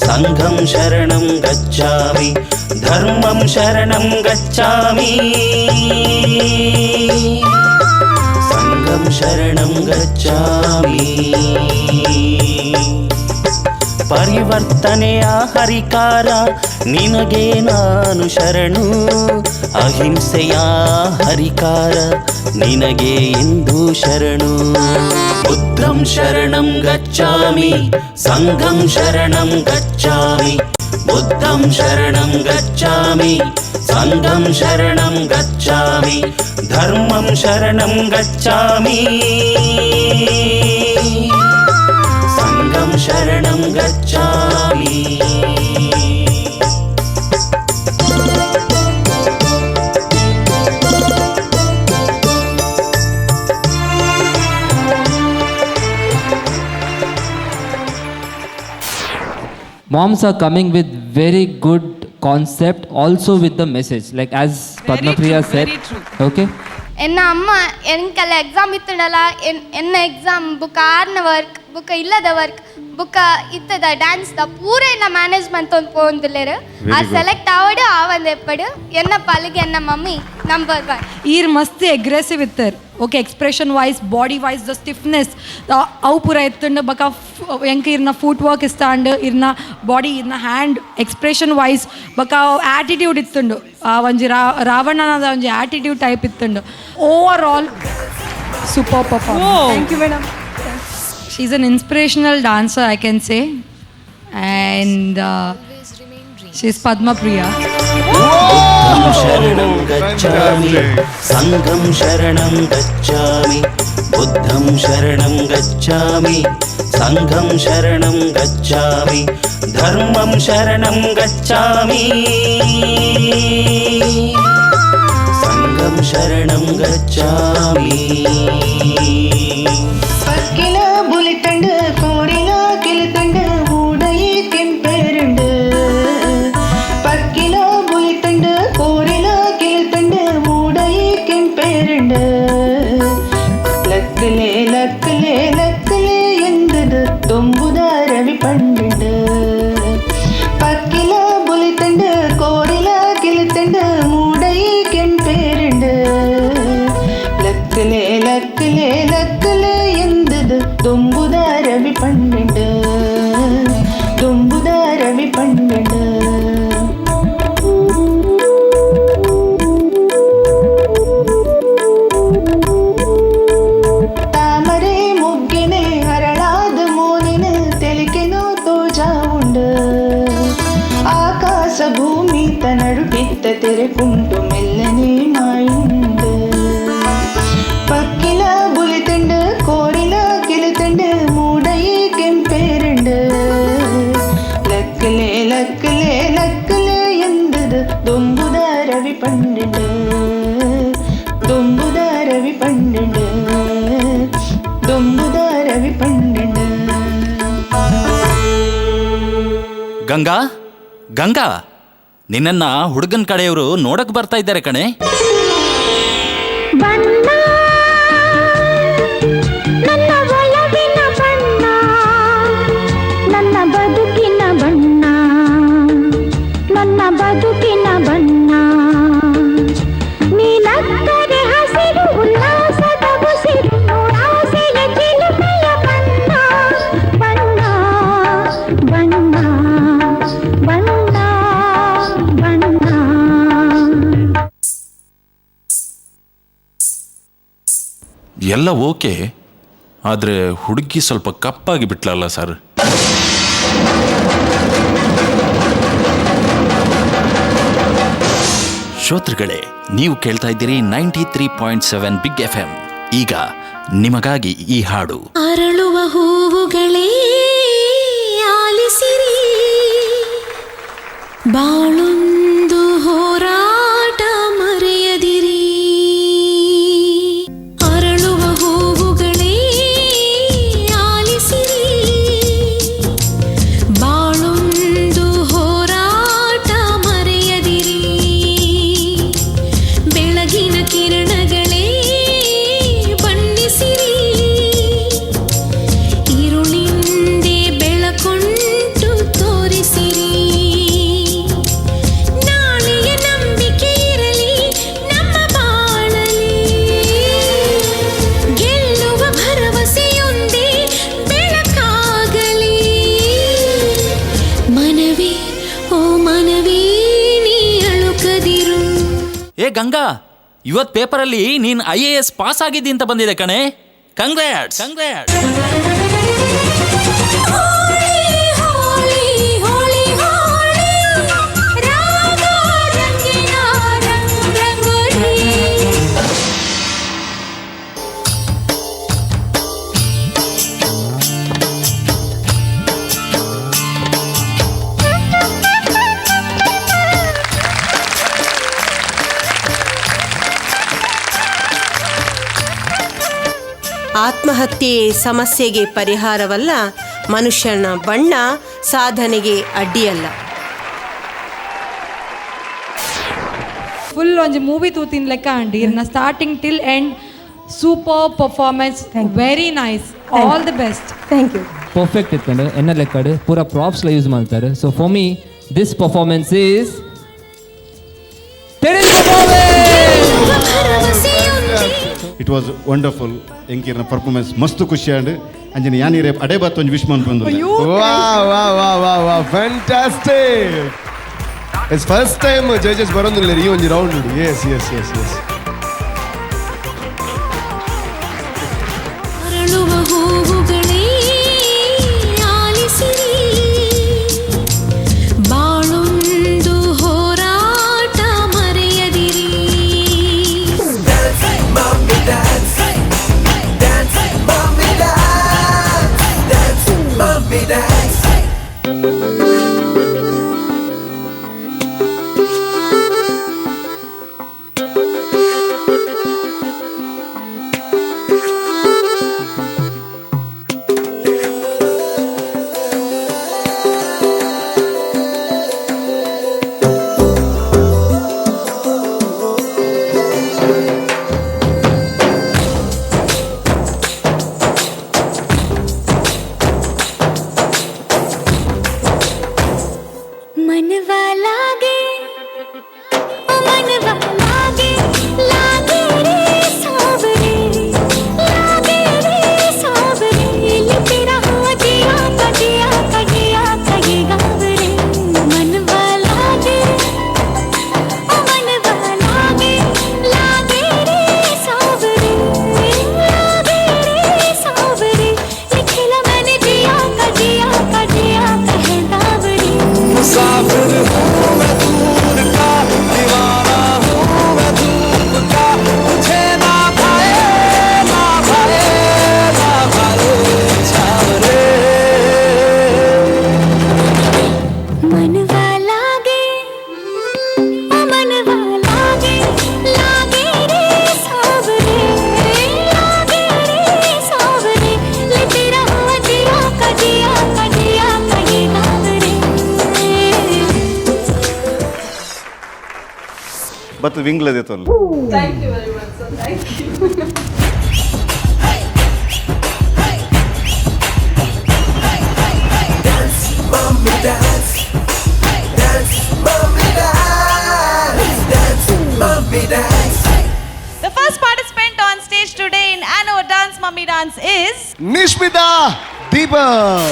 ಸಂಘಂ ಶರಣಂ ಗಚ್ಛಾಮಿ, ಧರ್ಮಂ ಶರಣಂ ಗಚ್ಛಾಮಿ, ಸಂಘಂ ಶರಣಂ ಗಚ್ಛಾಮಿ. ಪರಿವರ್ತನೆಯ ಹರಿಕಾರ ನಿನಗೆ ನಾನು ಶರಣು, ಅಹಿಂಸೆಯ ಹರಿಕಾರ ನಿನಗೆ ಇಂದು ಶರಣು. ಬುದ್ಧಂ ಶರಣಂ ಗಚ್ಛಾಮಿ, ಸಂಘಂ ಶರಣಂ ಗಚ್ಛಾಮಿ. ಬುದ್ಧಂ ಶರಣಂ ಗಚ್ಛಾಮಿ, ಸಂಘಂ ಶರಣಂ ಗಚ್ಛಾಮಿ, ಧರ್ಮಂ ಶರಣಂ ಗಚ್ಛಾಮಿ, ಸಂಘಂ ಶರಣಂ ಗಚ್ಛಾಮಿ. Moms are coming with very good concept, also with the message, like as Padmapriya said. Very true. Okay. ಎನ್ನ ಅಮ್ಮ ಎಂಕೆಲ್ಲ ಎಕ್ಸಾಮ್ ಇತ್ತುಂಡಲ್ಲ, ಎನ್ನ ಎಕ್ಸಾಮ್ ಬುಕ್ಕ ಆರ್ನ ವರ್ಕ್ ಬುಕ್ಕ ಇಲ್ಲದ ವರ್ಕ್ ಬುಕ್ಕ ಇತ್ತದ ಡ್ಯಾನ್ಸ್ ದ ಪೂರ ಎನ್ನ ಮ್ಯಾನೇಜ್ಮೆಂಟ್ ಒಂದು ಪೋಂದುಲ್ಲೇರು. Very ಆ good. Select ಆವಡು ಆವಂದ ಎಪ್ಪಡು ಎನ್ನ ಪಾಲಿಗೆ ಎನ್ನ ಮಮ್ಮಿ ನಂಬರ್ 1. ಈರ್ ಮಸ್ತ್ aggressive ಇತ್ತಾರೆ. Okay, expression wise, body wise, the stiffness ಅವು ಪೂರ ಎತ್ತುಂಡು. ಬಕ ಎಂಕ್ ಇರ್ನ ಫುಟ್ ವರ್ಕ್ ಇಷ್ಟ ಅಂಡ್ ಇರ್ನ ಬಾಡಿ, ಇರ್ನ ಹ್ಯಾಂಡ್ ಎಕ್ಸ್ಪ್ರೆಷನ್ ವೈಸ್ ಬಕ ಆಟಿಟ್ಯೂಡ್ ಇತ್ತುಂಡು. ಆ ಒಂಜಿ ರಾವಣನದ ಒಂಜಿ ಆಟಿಟ್ಯೂಡ್ ಟೈಪ್ ಇತ್ತುಂಡು. Overall super performance. Thank you madam. She is an inspirational dancer, I can say, and she is Padmapriya. ಬುದ್ಧಂ ಶರಣಂ ಗಚ್ಛಾಮಿ, ಸಂಘಂ ಶರಣಂ ಗಚ್ಛಾಮಿ. ಬುದ್ಧಂ ಶರಣಂ ಗಚ್ಛಾಮಿ, ಸಂಘಂ ಶರಣಂ ಗಚ್ಛಾಮಿ, ಧರ್ಮಂ ಶರಣಂ ಗಚ್ಛಾಮಿ, ಸಂಘಂ ಶರಣಂ ಗಚ್ಛಾಮಿ. ಪಕ್ಕಿನ ಬುಲಿತಂಡು ಕೋರಿನ ಕಿಲಿತಂಡು ಮೂಡೈ ಕೆಂಪೆರುಂಡು. ಪಕ್ಕಿನ ಬುಲಿತಂಡು ಕೋರಿನ ಕಿಲಿತಂಡು ಮೂಡೈ ಕೆಂಪೆರುಂಡು. ಲಕ್ಕಲೆ ಲಕ್ಕಲೆ ಲಕ್ಕಲೆ ಎಂದದು ದೊಂಬುದ ರವಿ ಪಂಡು. ಪಕ್ಕಿನ ಬುಲಿತಂಡು ಕೋರಿನ ಕಿಲಿತಂಡು ಮೂಡೈ ಕೆಂಪೆರುಂಡು. ಲಕ್ಕಲೆ ಲಕ್ಕಲೆ ಲಕ್ಕಲೆ ಎಂದದು ದೊಂಬುದ ರವಿ ಪಂಡು, ದೊಂಬುದ ರವಿ ಪಂಡು. ತಾಮರೆ ತೆರೆಪುಂಟು ಮೆಲ್ಲನೆ ಮಾಯುಂಡು ಪಕ್ಕಿಲ ಬುಲಿತಂಡು ಕೋರಿಲ ಕಿಲಿತಂಡು ಮೂಡೈ ಕೆಂಪೇರಂಡು ಲಕ್ಕಲೆ ಲಕ್ಕಲೆ ಲಕ್ಕಲೆ ಎಂದದು ದೊಂಬುದ ರವಿ ಪಂಡು ದೊಂಬುದ ರವಿ ಪಂಡು ದೊಂಬುದ ರವಿ ಪಂಡು. ಗಂಗಾ, ಗಂಗಾ, ನಿನ್ನನ್ನ ಹುಡುಗನ ಕಡೆಯವರು ನೋಡಕ್ ಬರ್ತಾ ಇದ್ದಾರೆ ಕಣೆ. ಬಣ್ಣ ನನ್ನ ಒಲವಿನ ಬಣ್ಣ, ನನ್ನ ಬದುಕಿನ ಬಣ್ಣ, ನನ್ನ ಬದುಕಿನ ಬಣ್ಣ. ನೀನಕ್ಕರೆ ಹಸಿರು ಉಲ್ಲಾಸದ ಉಸಿರು, ನೋಡಾಸೆಯ ಚಿಲುಮೆಯ ಬಣ್ಣ, ಬಣ್ಣ ಬಣ್ಣ ಬಣ್ಣ ಬಣ್ಣ. ಎಲ್ಲ ಓಕೆ, ಆದರೆ ಹುಡುಗಿ ಸ್ವಲ್ಪ ಕಪ್ಪಾಗಿ ಬಿಟ್ಲಲ್ಲ ಸರ್. ಶ್ರೋತೃಗಳೇ, ನೀವು ಕೇಳ್ತಾ ಇದ್ದೀರಿ 93.7 ಬಿಗ್ FM. ಈಗ ನಿಮಗಾಗಿ ಈ ಹಾಡು. ಅರಳುವ ಹೂವುಗಳೇ ಆಲಿಸಿರಿ, ಬಾಳೊಂದು ಹೋರಾಟ ಮರೆಯದಿರಿ. ಅರಳುವ ಹೂವುಗಳೇ ಆಲಿಸಿರಿ, ಬಾಳೊಂದು ಹೋರಾಟ ಮರೆಯದಿರಿ. ಬೆಳಗಿನ ಕಿರಣಗಳೇ ಬಣ್ಣಿಸಿರಿ, ಇರುಳಿಂದೆ ಬೆಳಕೊಂಟು ತೋರಿಸಿರಿ. ನಾಳೆಯ ನಂಬಿಕೆ ಇರಲಿ ನಮ್ಮ ಬಾಳಲಿ, ಗೆಲ್ಲುವ ಭರವಸೆಯೊಂದೇ ಬೆಳಕಾಗಲಿ. ಮನವೇ ಓ ಮನವೇ ನೀ ಅಳುಕದಿರು. ಏ ಗಂಗಾ, ಇವತ್ತು ಪೇಪರಲ್ಲಿ ನೀನು IAS pass ಆಗಿದ್ದಿ ಅಂತ ಬಂದಿದೆ ಕಣೆ. Congrats, congrats. ಹೋಳಿ ಹೋಳಿ ಹೋಳಿ ರಾಗ ರಂಗಿನ ರಂಗ್ ರಂಗೋಲಿ. ಆತ್ಮಹತ್ಯೆಯೇ ಸಮಸ್ಯೆಗೆ ಪರಿಹಾರವಲ್ಲ, ಮನುಷ್ಯನ ಬಣ್ಣ ಸಾಧನೆಗೆ ಅಡ್ಡಿಯಲ್ಲ. ಫುಲ್ ಒಂಜಿ ಮೂವಿ ತೂತಿನ ಲೆಕ್ಕ ಅಂಡಿ ಇರ್ನ starting till end super performance, very nice, all the best. Thank you. Perfect ಇತ್ತಂಡು ಎನ್ನ ಲೆಕ್ಕಡು ಪೂರ ಪ್ರಾಪ್ಸ್ಲ ಯೂಸ್ ಮಾಡ್ತಾರೆ. So for me this performance is it was wonderful. ಎಂಕಿರ್ನ performance ಮಸ್ತ್ ಖುಷಿ ಆಂಡ್ ಅಂಜನೆ ಯಾನೀರೆ ಅಡೆ ಬಾತ್ ಒಂಜಿ ವಿಶ್ ಮನ್ಪೊಂದು. ವಾ ವಾ ವಾ ವಾ ವಾ, fantastic. It's first time judges ಬರೋದಿಲ್ಲ ಈ ಒಂದು round. Yes yes yes yes. ಅರಳುವ ಹೂವುಗಳೇ ಆಲಿಸಿರಿ, ಬಾಳೊಂದು ಹೋರಾಟ ಮರೆಯದಿರಿ. ಬತ್ತು ವಿಂಗ್ಲದೆ ತೊಲ್ಲ. Thank you very much sir, thank you. Dance, mommy, dance. Dance, mommy, dance. Dance, mommy, dance. The first participant on stage today in Anno Dance Mummy Dance is Nishmita Deepak.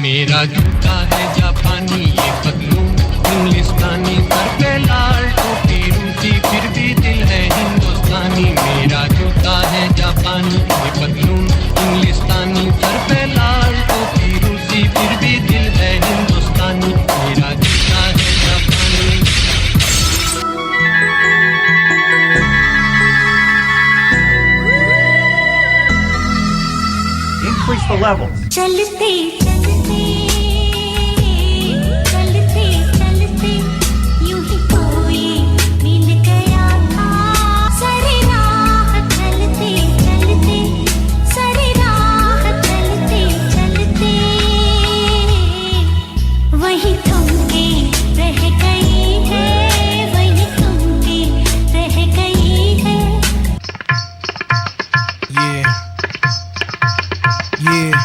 मेरा जूता है जापानी, ये पतलून इंग्लिस्तानी, sir पे लाल टोपी रूसी, फिर भी दिल है हिंदुस्तानी। मेरा जूता है जापानी, ये पतलून इंग्लिस्तानी, सर पे लाल टोपी रूसी, फिर भी दिल है हिंदुस्तानी। मेरा जूता है जापानी। Increase the levels. चलते चलते चलते चलते यूं ही कोई मिल गया था। सारी राह चलते चलते, सारी राह चलते चलते, वही थम के रह गई है, वही थम के रह गई है। Yeah. Yeah.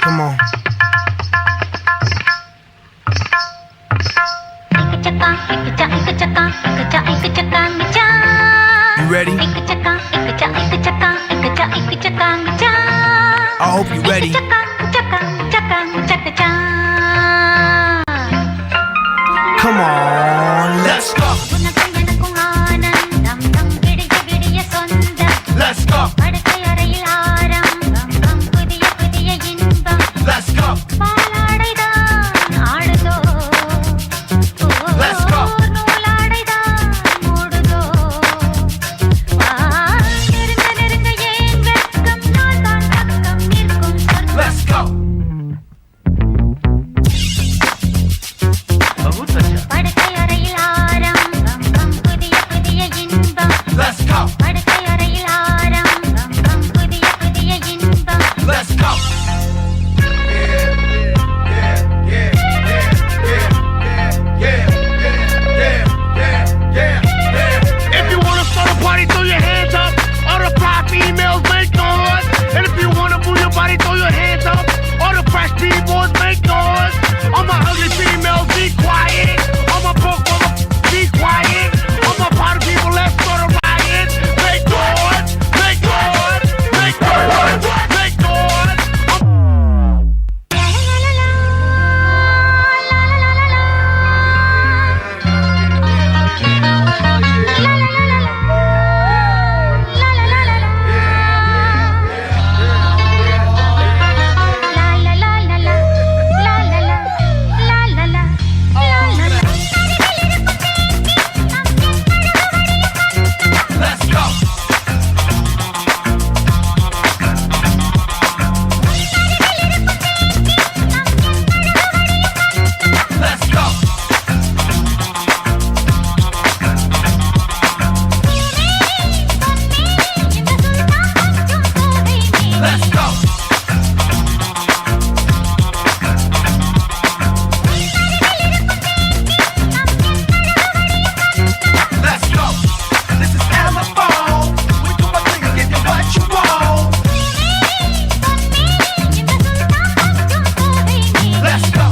Come on. एक चक्का एक चा एक चक्का एक चा एक चक्का चा। You ready? एक चक्का एक चा एक चक्का एक चा एक चक्का चा। I hope you ready. एक चक्का चक्का चक्का चक्का चा। Come on, let's go. Let's go. Let's go. Let's go. Let's go. Let's go. Let's go. If you wanna start a party, throw your hands up. All the fly females make noise. And if you wanna move your body, throw your hands up. All the fresh B-boys make noise. All my ugly females, be quiet. All my broke mother, be quiet. All my party people, let's start a riot. Make noise, make noise, make noise, make noise. Let's go. Let's go. Let's go. Let's go. This is Alabama. We do our thing and give you what you want. Let's go.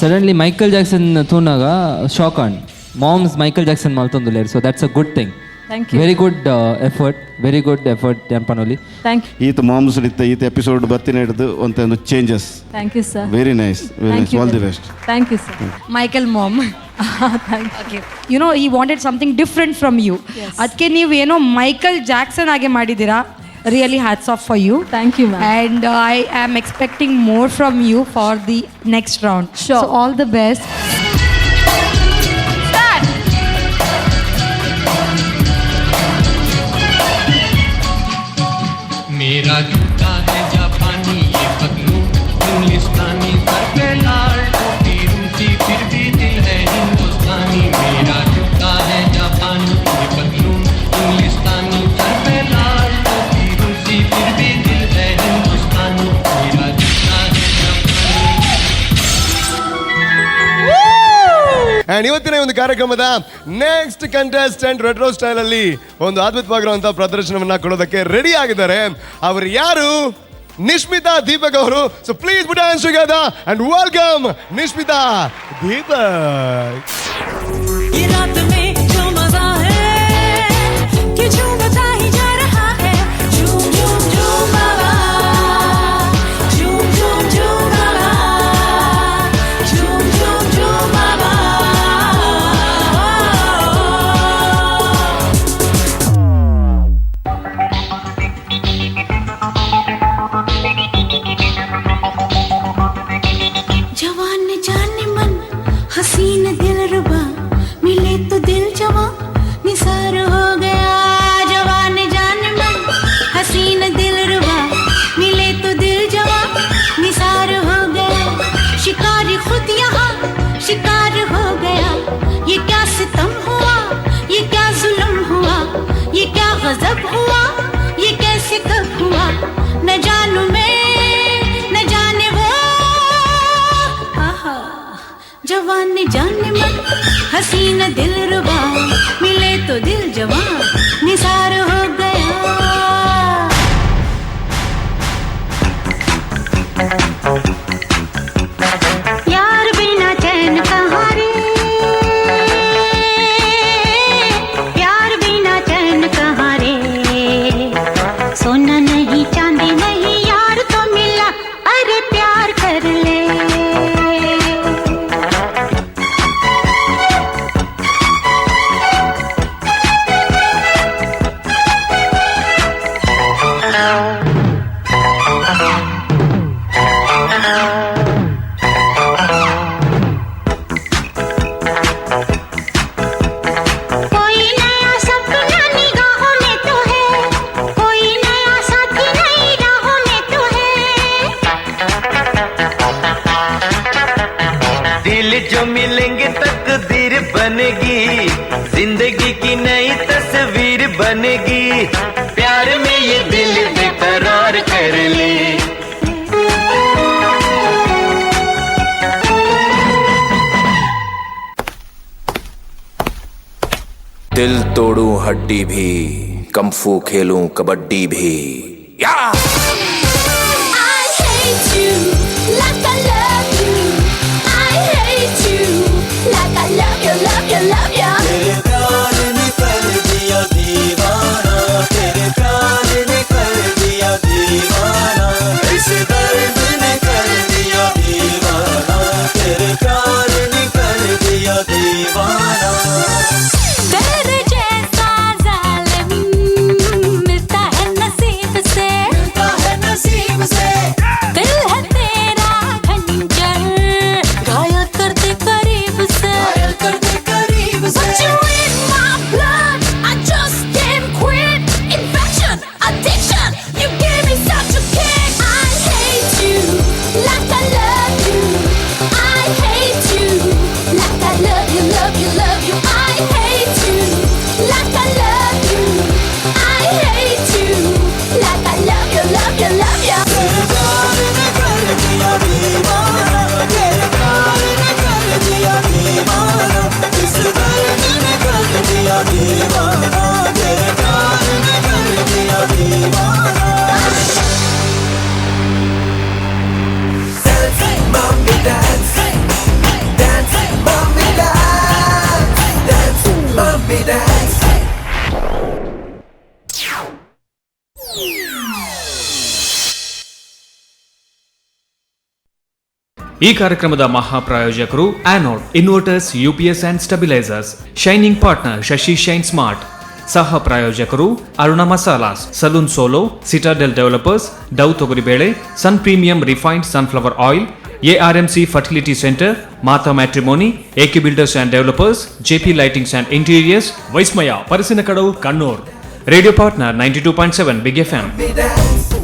Suddenly Michael Jackson ತೂನಾಗ shock on moms Michael Jackson ಮಲ್ತೊಂದುಲ್ಲೇರು. So that's a good thing. Thank you. Very good effort, very good effort ಪನೋಲಿ. Thank you. ಈತ moms ಇತ್ತ ಈತ episode ಬತ್ತಿನ ಹಿಡಿದು ಒಂದು changes. Thank you sir. Very nice, very nice. All the best. Thank you sir. Michael mom. Okay, you know he wanted something different from you. ಅದಕ್ಕೆ ನೀವು ಏನೋ Michael Jackson ಹಾಗೆ ಮಾಡಿದ್ದೀರಾ. Really hats off for you. Thank you, ma'am. And I am expecting more from you for the next round. Sure. So all the best. Start. मेरा जूता है जापानी, ये पतलून इंग्लिस्तानी, सर पे लाल टोपी रूसी, फिर भी दिल है हिंदुस्तानी। मेरा जूता है जापानी, ये पतलून इंग्लिस्तानी, सर पे लाल टोपी रूसी, फिर भी दिल है हिंदुस्तानी। मेरा जूता है जापानी। ಅಂಡ್ ಇವತ್ತಿನ ಈ ಒಂದು ಕಾರ್ಯಕ್ರಮದ ನೆಕ್ಸ್ಟ್ ಕಂಟೆಸ್ಟೆಂಟ್ ರೆಟ್ರೋ ಸ್ಟೈಲ್ ಅಲ್ಲಿ ಒಂದು ಅದ್ಭುತವಾಗಿರುವಂತಹ ಪ್ರದರ್ಶನವನ್ನ ಕೊಡೋದಕ್ಕೆ ರೆಡಿ ಆಗಿದ್ದಾರೆ. ಅವರು ಯಾರು? ನಿಶ್ಮಿತಾ ದೀಪಕ್ ಅವರು. So please put hands together and welcome Nishmita Deepak. ये रात में जो मजा है कि झूमता ही जा रहा है. झूम झूम झूम बाबा, झूम झूम झूम बाबा, झूम झूम झूम बाबा. जवान जाने मन हसीन दिल रुबा, मिले तो दिल जवा निसार हो गया. जवान जाने मन हसीन दिल रुबा, मिले तो दिल जवा निसार हो गया. शिकारी खुद यहाँ शिकार हो गया. ये क्या सितम हुआ, ये क्या जुल्म हुआ, ये क्या गजब हुआ, ये कैसे कब हुआ. न जानू मैं न जाने वो. आहा, जवान जाने मन हसीन दिल रुबा, मिले तो दिल जवान निसार हो गया. यार बिना चैन कहाँ रे, यार बिना चैन कहाँ रे. सोना नहीं चांदी नहीं यार तो मिला, अरे प्यार कर ले. कोई नया सपना निगाहों में तो है, कोई नया साथी नई राहों में तो है. दिल जो मिलेंगे तकदीर बनेगी, जिंदगी की नई तस्वीर बनेगी. प्यार में ये दिल बेकरार कर ले. दिल तोड़ूं हड्डी भी, कंफू खेलूं कबड्डी भी. या I hate you like I love you. I hate you like I love you, love you, love you. तेरे प्यार ने कर दिया दीवाना, तेरे प्यार ने कर दिया दीवाना, इस दर्द ने कर दिया दीवाना, तेरे प्यार ने कर दिया दीवाना. तेरे जैसा जालिम मिलता है नसीब से, मिलता है नसीब से. दिल है तेरा खंजर घायल कर दे करीब से, घायल कर दे करीब से. Put you in my blood, I just can't quit. Infection, addiction, you gave me such a kick. I hate you like I love you. I hate you like I love you, love you, love you. ಈ ಕಾರ್ಯಕ್ರಮದ ಮಹಾಪ್ರಾಯೋಜಕರು Anode inverters, UPS and stabilisers, shining partner Shashi Shine Smart, ಸಹ ಪ್ರಾಯೋಜಕರು Aruna masalas, salon solo, Citadel developers, Dove ತೊಗರಿಬೇಳೆ, Sun Premium refined sunflower oil, ARMC fertility centre, Mata matrimony, AK builders and developers, JP lightings and interiors, Vismaya Parassinikkadavu, Kannur. Radio partner 92.7 Big FM. Dance.